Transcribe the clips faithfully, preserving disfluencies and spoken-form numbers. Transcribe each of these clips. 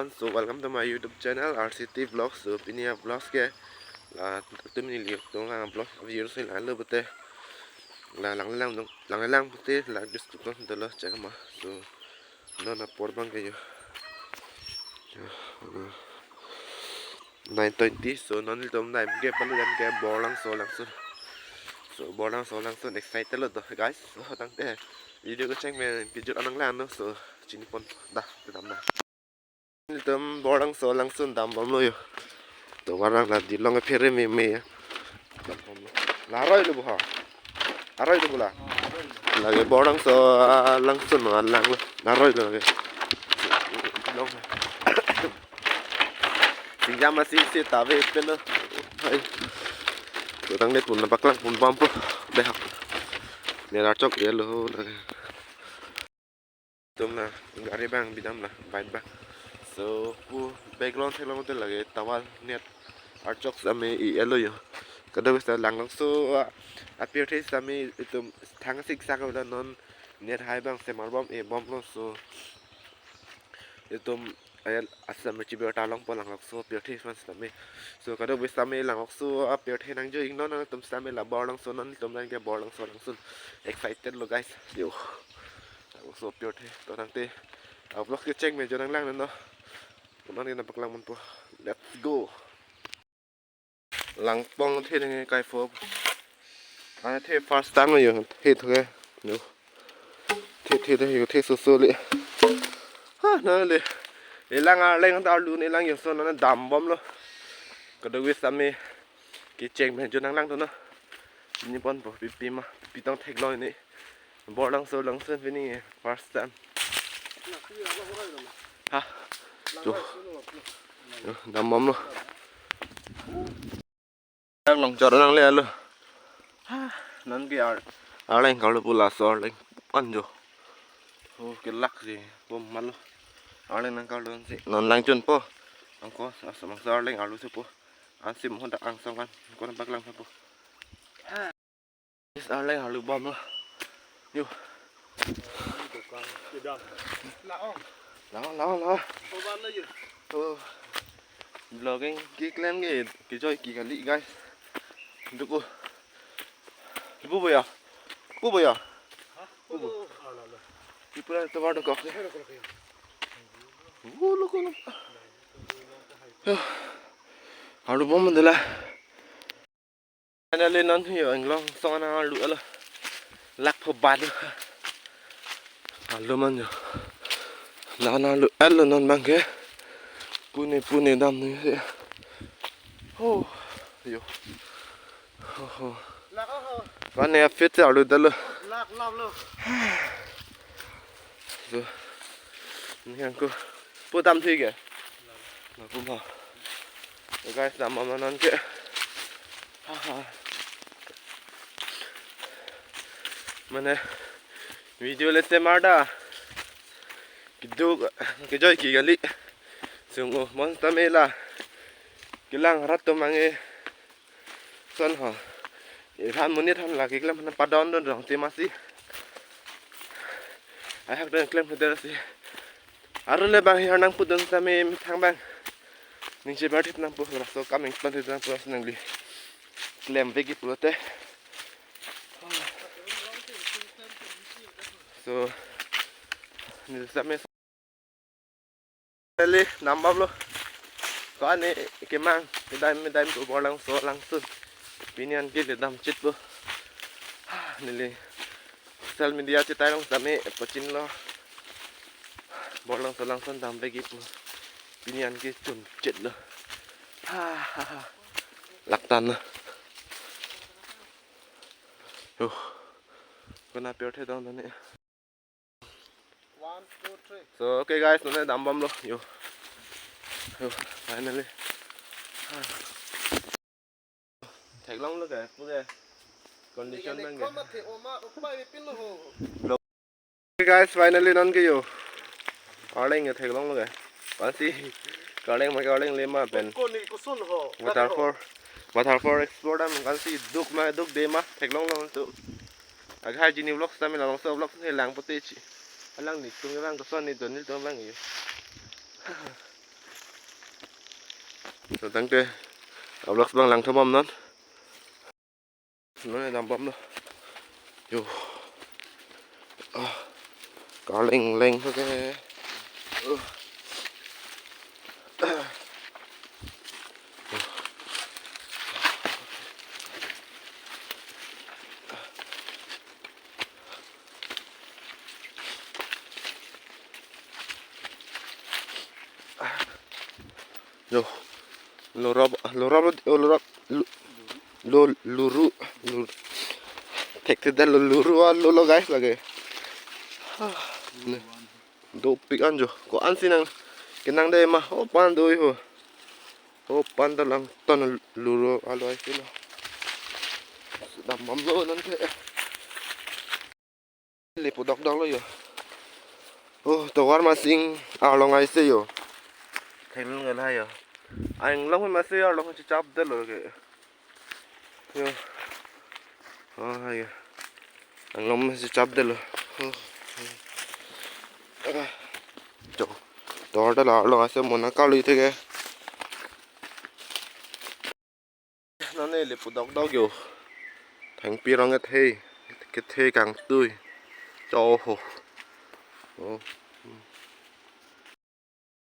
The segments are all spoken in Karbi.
So welcome to my YouTube channel, R C T Vlogs. So pini a-vlogs ke la tum neli tung a-vlog video si la lo pute, la lang lang dong, lang lang pute la description dolo, check ma. So non apor abang ke yo. Yo, uh, nine twenty. So non ilitum dam ke, pali dam ke Borlangso Langsun. So Borlangso Langsun excited lo do, guys. So tangte video ke cheng me pijut anang lang no. So chini pon da, kedam da. Ilitum Borlangso Langsun dambomlo yo. Tovar abang la dilong phere meme ya. Dambomlo. La aroi lo bo ha. Aroi lo bo la. Lake Borlangso, ah, Langsun ma lang lo. La aroi lo lake. Dilong. Singjam masih si tabe pelo. Hai. Tutang det pun paklang pun bampo. Dehak. Nera chok ya lo lake. Tum na gari abang bidam na bike abang. So pu background theklong te lake tower net archok sitame i-elo yo. Kadokave sita Langlangso a, apirthe sitame itum thang sik sak avela, non net hai abang semar bom e bomlo. So itum ayal asam chibi ta longpo Langlangso apirthe aphan sitame. So kadokave sitame Langlangso apirthe nangjo ingno nangtum sitame la Borlangso, non ilitum dam ke Borlangso Langsun. Excited lo guys. Yo. Langso apirthe. To tangte a-vlog ke cheng me jo nang lang no. Kuman ina paklang manpo. Let's go. Langpong the nang kaifo. Ane the first time yo. The thoke. Yo. The the the yo the so so le. Ha na le. Elang arleng ta arlu ne lang yo so na dambomlo. Kadokave sitame kecheng me jo nang lang to no. Ini pon po pipi ma, pipi tong theklong ini. Borlangso Langsun pini first time. Ha. Jo. Jo, dambomlo. Nang long chor nang le alo. Ha, non ke ar-, arleng kalo pu laso arleng an jo. Oh, kelak si, bom malo. Arleng nang kalo si. Non lang chunpo. Angko, asa mangsa arleng arlu si po. Ansi mohon dak angsong kan. Angko nampak lang si po. Yes, arleng arlu bomlo. Yo. Laong. Laong, laong, laong. Oh. Vlogging keklem ke, kejoi ke kali, guys. Duk o. Pu bo ya. Pu bo ya. Pu bo. Pu bo. Ipura tovar dokok. Pu lo kono. Yo. Arlu bom dela. Finally non yo inglong song ana arlu alo. Lak pho bat lo. Arlu man yo. La ana arlu alo non abang ke. Pune pune dam ni. Oh. Yo. Oh, oh. Lak oh. Van ne fit arlu dalo. Lak lam lo. So. Ni angko. Pu dam thik ke? Lapu ma. So guys, dambom non ke. Ha, ha. Mane video le semar da. Keduk, kejoi ke kali. Sung o, mon sitame la. Kelang rat to mange. Son ho. Iphan monit aphan la keklem aphan padon don dong te masi. Ai hak don klem hotel si. Arlo le bang hi har nangpu don sitame methang abang. Ning chebar thip nangpo laso kam ning pan thip nangpo si nangli. Klem vek pulote. So, neli sitame Neli dambomlo. Ko ani kemang, kedam kedam ko Borlangso Langsun. Pini an ke le dam chit po. Neli social media chetai long sitame pachinlo. Borlangso Langsun dam vek po. Pini an ke chun chit lo. Ha, ha, ha. Laktan lo. Yo. Kona apirthe dong dane. One, two, three. So, okay guys, nonke dambomlo. Yo. Yo, finally. Theklonglo ke, pu ke. Condition abang ke. Okay guys, finally nonke yo. Arleng yo theklonglo ke. Pasi. Arleng ma ke arleng lema pen. Koni kusun ho. Waterfall. Waterfall explore dam kan si duk ma duk de ma theklonglo tu. Agar jini vlog sitame Langlangso vlog ne lang pote chi. Alang netum lang koson ne don netum lang yo. So tangte, a-vlogs abang langthu bomnon. Non dambomlo. Yo. Ah. Karleng leng ke. Uh. Yo. Lorop, lorop, lorop, lu-, lo, luru, luru. Thekthe detlo, luru, ah, lo, lo, guys, lake. Ah, ne. Dopik an jo. Ko-ansi nang kenang de ma. O pan do ho. O pan ta langthu luru alo ai silo. Dambomlo nonke. Lepu dokdoklo yo. Oh, tovar masing arlong aise yo. Thenglong ngan ha yo. Anglong masi arlong chichap detlo ke. Yo. Oh, ha yo. Anglong masi chap detlo. Oh. Ah. Jo. Tovar ta la arlong aise, mo nangkarlu theke. Non ne lepu dokdok yo. Thengpi rong kethe, kethe kangtui. Cho ho. Oh.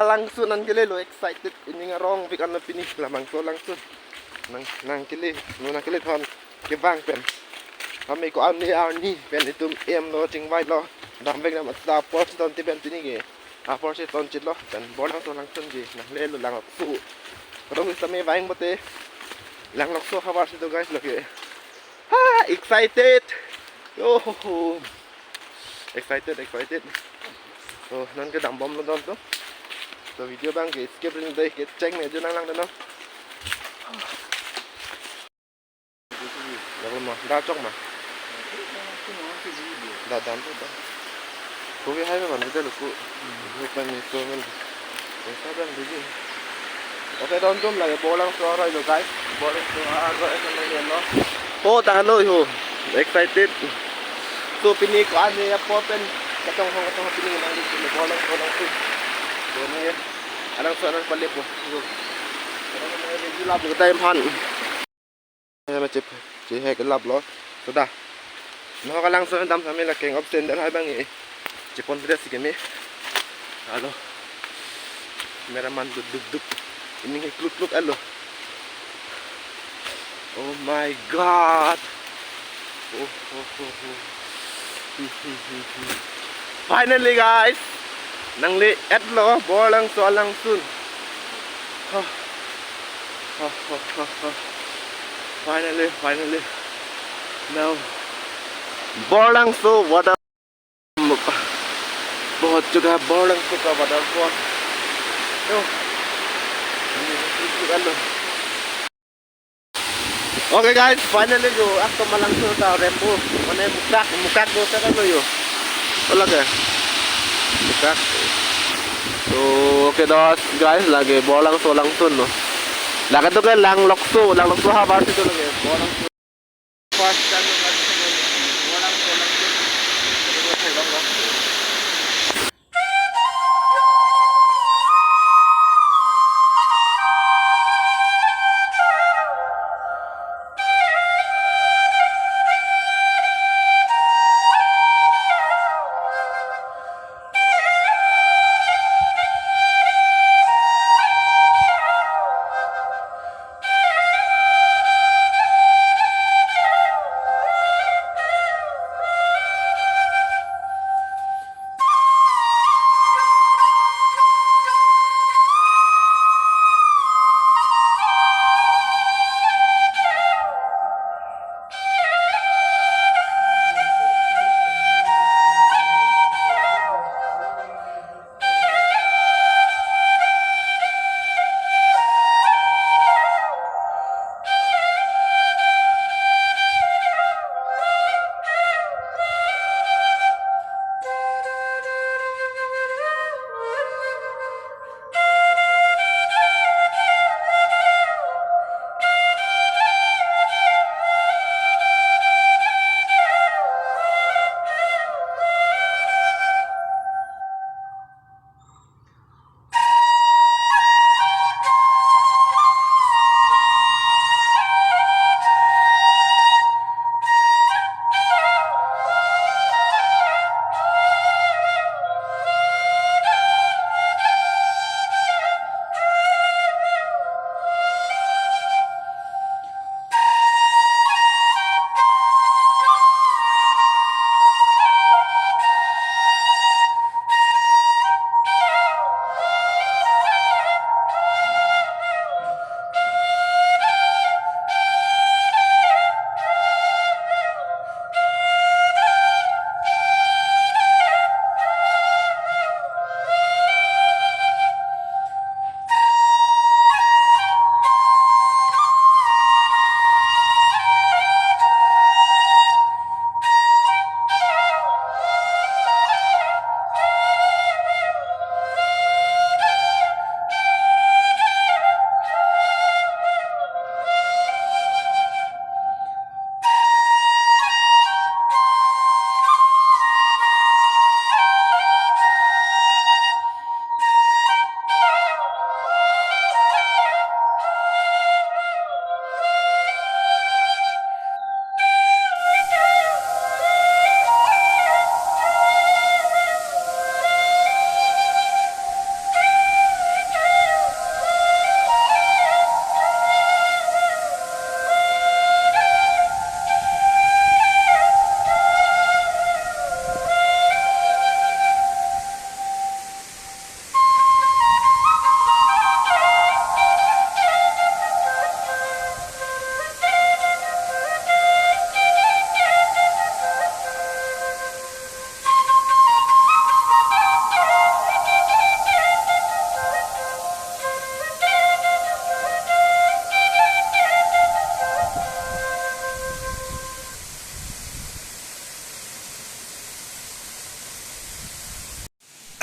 Langsun an kelelo, excited. Ining arong pik an pini labangso langsun. Nang, nangkele, non nangkele thon kevang pen. Kami ko-an ne arni pen itum emlo, chingvailo. Damvek dam asa apor si tonti pen pini ke. Apor si tonchitlo, pen Borlangso langsun ji, nanglelo langlokso. Rong sitame vang bote, langlokso havar si do guys lake. Ha, excited. Yo ho ho. Excited, excited. So, nonke dambomlo don to. So, video abang ke skip rin dei, kecheng me jo nanglang dei no. Lapu ma, da chok ma. Da dan to da. Kopi hai ma ban de luku. Luku kan ni so men. Pesa dan biji. Okay, don tum lake Borlangso aroi lo guys. Borlangso aroi lo, lo. Oh, ta lo ho. Excited. So pini ko-an ne apo pen katong hong katong pini nang di sini Borlangso, Borlangso. Borlangso. Alang so alang pale po. Alang so alang pale po. Time han. Heme chip, chihek laplo. Sudah. No kalang so dam sami la keng option dan hai bang e. Chipon tidak si keme. Alo. Mera man duk duk duk. Ini kluk kluk alo. Oh my God. Oh, oh, oh, oh. Finally, guys. Nangle-etlo, Borlangso alangsun. Ha. Ha, ha, ha, ha. Finally, finally. Now, Borlangso water. बहुत जगह Borlangso का waterfall. तो, ये तो कुछ कर लो। Okay guys, finally jo, ak to malangso ta rembo, mane mukak, mukak do ta lo yo. Ola ke? Mukak. So, okay dos, guys, lake Borlangso langsun lo. Lake to ke langlokso, langlokso havar si to lake Borlangso. First time lo, Borlangso langsun.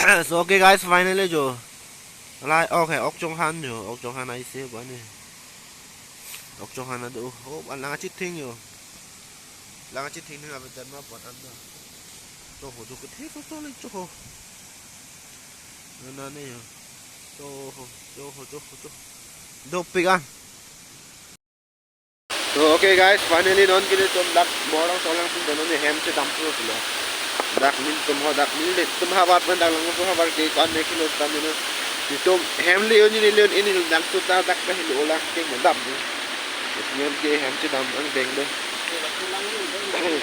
So okay guys, finally jo. Lai, okay, ok chonghan jo, ok chonghan aise bani. Ok chonghan ado, oh, lang chithing jo. Lang chithing ni abedan ma pon an do. Choho do kethe so so le choho. Na ne jo. Choho, choho, choho, choho. Dopik an. So okay guys, finally non ke nelitum dak Borlangso langsun, non hem chedampo pulo. Dak nelitum ho, dak nelitum havar pen dak Langso havar ke ko-an me kilo sitame non. Nelitum hem le-un, neli le-un, neli dak suta dak pehelo lang ke medam. Nelitum ke hem chedam angdeng do.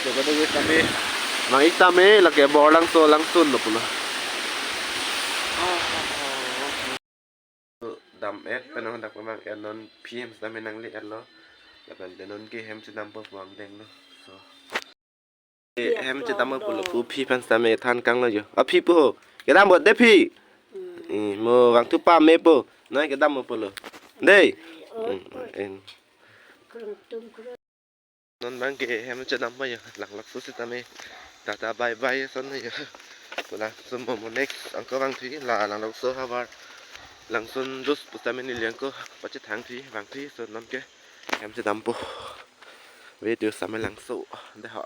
So kado ke sitame, mang-ik tame lake Borlangso langsun lo pulo. Dam-et pen non dak pemang-et, non phi hem sitame nangle-et lo. Lapen te non ke hem chedampo pu angdeng lo. So. Eh, hem chedampo pulo pu phi aphan sitame than kanglo jo. A phi pu ho. Kedam bot de phi. Eh, mo vangthu pame pu. Noi kedampo pulo. Dei. Hmm, en. Non bang ke hem chedampo jo, Langlokso sitame tata bye bye ason jo. Pu Langso mo mo next angko vangthu la Langlokso havar. Langsun dus pusitame neli angko pachethangthu, vangthu, so non ke hem chedampo. Video sitame Langso dei ho.